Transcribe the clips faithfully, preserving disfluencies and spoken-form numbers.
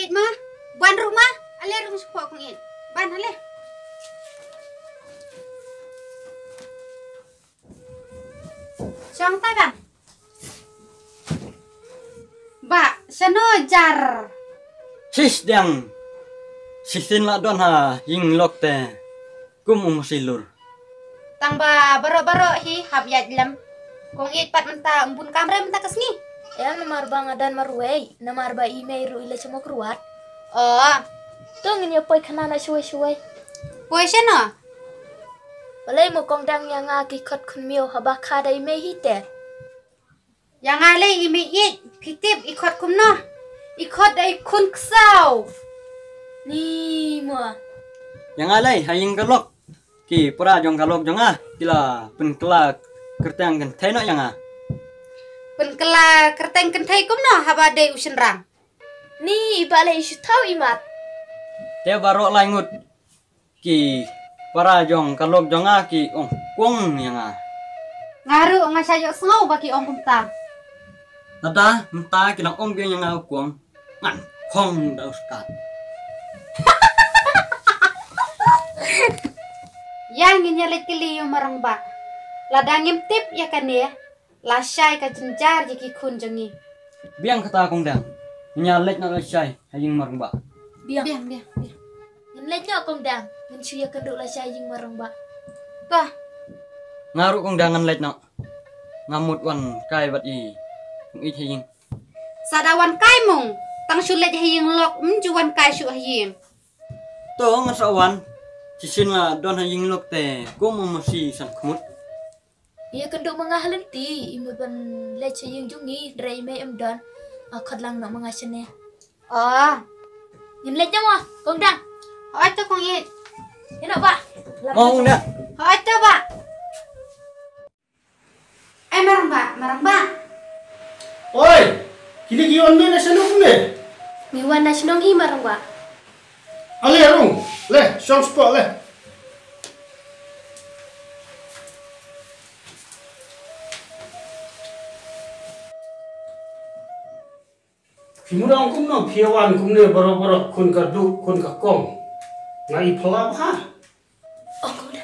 Ma, ban ruh ma, ale rung shuwa kong it. Ban ale. Shong tai bang. Ba, shano jar. Sis diang. Sisin la don ha ïing lok te. Kum um silur. Tang ba baroh baroh hi hap ïaid lem. Kong ïaid pat mynta ym bun kamra mynta ka sngi. Em namar ba nga don marwei, namar ba i mei ruh i la chamo kruat. Oh. To ngin ïa poi khana na shuwei shuwei. Poi shano? Balei mo kong dang ïa nga ki khot khun miaw haba kha da i mei hi te. Ïa nga lei i mei ïeit, phi tip i khot kumno? I khot da i khun ksaw. Ni mo. Ïa nga lei ha ïing ka lok. Ki para jong ka lok jong nga ki la pynkylla kyrteng kynthei noh ïa nga. Pynkylla kyrteng kynthei kumno haba dei u shynrang? Ni i ba lei i shu thaw i mat. Te baroh lai ngut ki para jong ka lok jong nga ki ong kwong ïa nga. Nga ruh nga sha ïohsngew ba ki ong kumta. Lada mynta ki dang ong biang ïa nga u kwong, ngan phong da u skat. Ïa ngin ïa leit kylli ïa u marangbah. Lada ngim tip ïa kane, lashai ka jynjar ïa ki khun jong ngi. Biang kata kong dang. Ngin ïa leit noh lashai ha ïing marangbah. Biang. Biang, biang, biang. Ngin leit noh kong dang. Ngin shu ïa kynduh lashai ïing marangbah. Bah. Nga ruh kong dang ngan leit noh. Nga mut wan kai bad i kong ïeit ha ïing. Sa da wan kai mung, tang shu leit ha ïing lok, ym ju wan kai shuh ha ïing. To ngan sa wan. Shisien la don ha ïing lok te kum u masi san khmut. Ïa kynduh ma nga ha lynti, i mut ban leit sha ïing jong ngi, hynrei i mei ym don. Nga khot lang noh ma nga shane. Oh. Ngin leit noh mo, kong dang. Hooid to kong ïeit. Ïa noh bah. Mo kong dang. Hooid to bah. Ai marangbah, marangbah. Oi, kine ki wan me na shnong me? Ngi wan na shnong hi marangbah. Ale rung, le, shong spot le. Phi mut ong kumno phi wan kumne baroh baroh khun ka duk khun ka kong. Nga i phala bha. Ong kumne.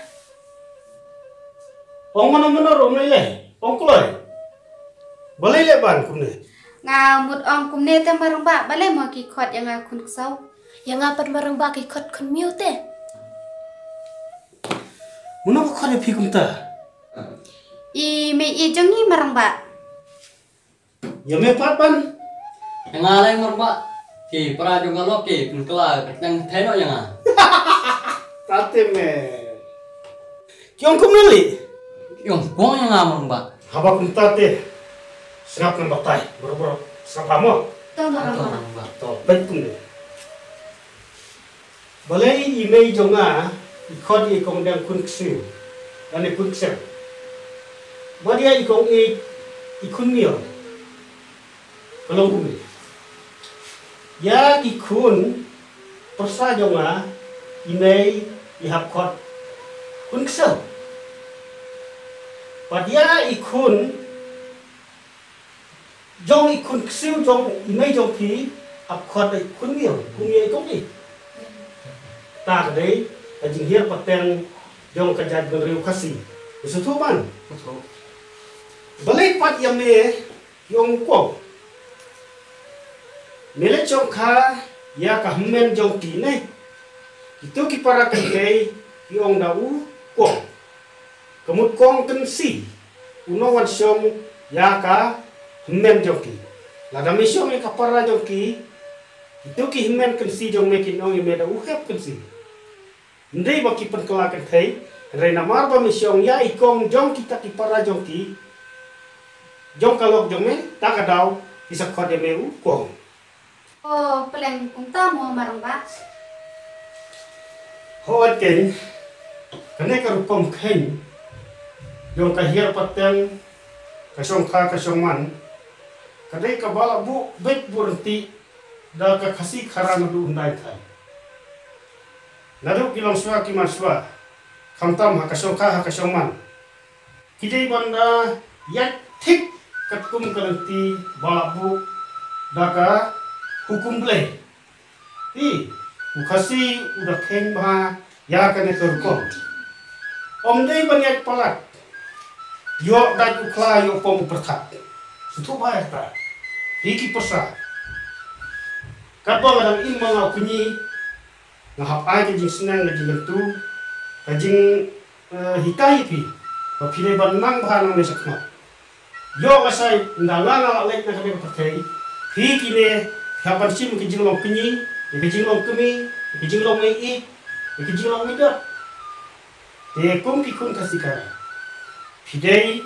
Ong mano mano rom lei lei. Ong kloi. Balei leh ban kumne. Nga mut ong kumne te marangbah balei mo ki khot ïa nga khun ksaw. Ïa nga pat marangbah ki khot khun miaw te. Mano ba khot ïa phi kumta. I mei i jong ngi marangbah. Ïa me pat ban. Ïa nga lei marangbah. Ki para jong ka lok ki pynkylla kyrteng kynthei noh ïa nga. Tate me. Ki ong kumne lei. Ki ong kwong ïa nga marangbah. Haba kumta te. Sngap ngan batai. Bro bro. Sngap ha mo. To marangbah. To bait kumne. Balei i mei jong nga i khot ïa i kong dang khun ksiew. Lane khun ksiew. Bad ïa i kong i i khun miaw. Ka long kumne. Ïa ki khun pyrsa jong nga i mei i hap khot khun ksiew. Bad ïa i khun jong i khun ksiew jong i mei jong phi ap khot i khun miaw, khun miaw i kong i. Ta ka dei ka jinghiar pateng jong ka jaitbynriew Khasi. Sngewthuh ban. Balei pat ïa me ki ong u kong. Me leit shongkha ïa ka hynmen jong ki ne. Kito ki para kynthei ki ong da u kong. Ka mut kong Kynsi u nongwan shong ïa ka hynmen jong ki. Lada me shong ïa ka para jong ki, kito ki hynmen Kynsi jong me kin ong ïa me da u hep Kynsi. Ym dei ba ki pynkylla kynthei, hynrei namar ba me shong ïa i kong jong kita ki para jong ki, jong ka lok jong me, ta ka daw ki sa khot ïa me u kong. O pleng kumta mo marangbah. Hooid keiñ, kane ka rukom kheiñ jong ka hiar pateng, ka shongkha ka shongman, ka dei kaba la buh beit buh ryntih da ka Khasi Khara naduh hyndai thaiñ. Naduh ki longshuwa ki manshuwa, khamtam ha ka shongkha ha ka shongman, ki dei ban da ïaid thik katkum ka lynti ba la buh da ka hukum Blei. Phi, u Khasi u da kheiñ bha ïa kane ka rukom. Ym dei ban ïaid palat. Ïoh dait u khla ïoh pom u pyrthat. Sngewthuh bha ïa kata. Phi ki pyrsa. Katba nga dang im ma nga u kñi, nga hap ai ka jingsneng, ka jingkyntu, ka jing eh, hikai ïa phi ba phi dei ban nang bha nangne shakhmat. Ïoh nga shai, ynda nga nga la leit na kane ka pyrthei, phi kine phi hap ban shim ka jinglong kñi, ïa ka jinglong kmie, ïa ka jinglong mei ïeit, ïa ka jinglong mei dot. Te kum ki khun Khasi Khara, phi dei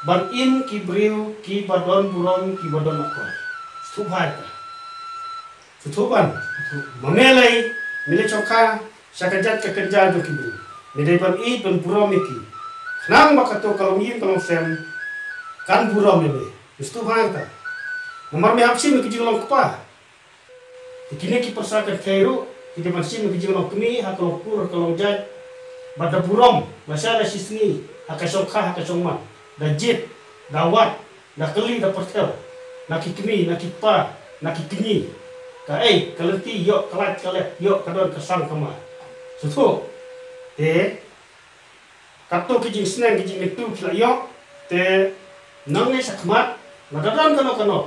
ban im ki briew kiba don burom, kiba don akor. Sngewthuh bha ïa kata. Sngewthuh ban. Ma me lei, me leit shongkha sha ka jait ka kynja jong ki briew, me dei ban ïeit ban burom ïa ki, khnang ba kato ka longïing ka longsem kan burom ïa me. Sngewthuh bha ïa kata. Namar me hap shim ïa ki jinglong kpa. Te kine ki pyrsa kynthei ruh ki dei ban shim ïa ki jinglong kmie ha ka longkur ha ka longjait, bad da burom, lashai la shisngi, ha ka shongkha ha ka shongman, da jied, da wad, da kylli, da pyrthew na ki kmie, na ki kpa, na ki kñi. Kaei ka lynti, ïoh ka lait ka leh, ïoh ka don ka sang ka mar. Sngewthuh. Te katto ki jingsneng ki jingkyntu phi la ïoh. Te nangne shakhmat, lada don kano kano,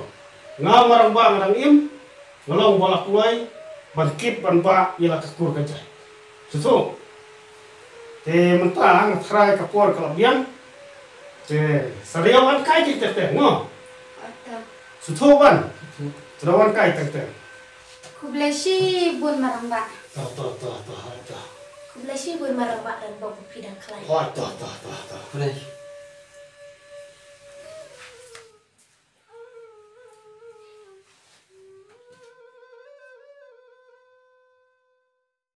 nga Marangbah nga dang im, nga long ba la kloi ban kit ban bah ïa la ka kur ka jait. Sngewthuh. Te mynta nga tharai ka por ka la biang. Te sa ïa wan kai teng teng, mo. Sngewthuh ban. Sa ïa wan kai teng teng. Khublei shibun Marangbah. To, to, to, to, to. Khublei shibun Marangbah, don bok phi dang khlaiñ. Hooid, to, to, to, to. Khublei.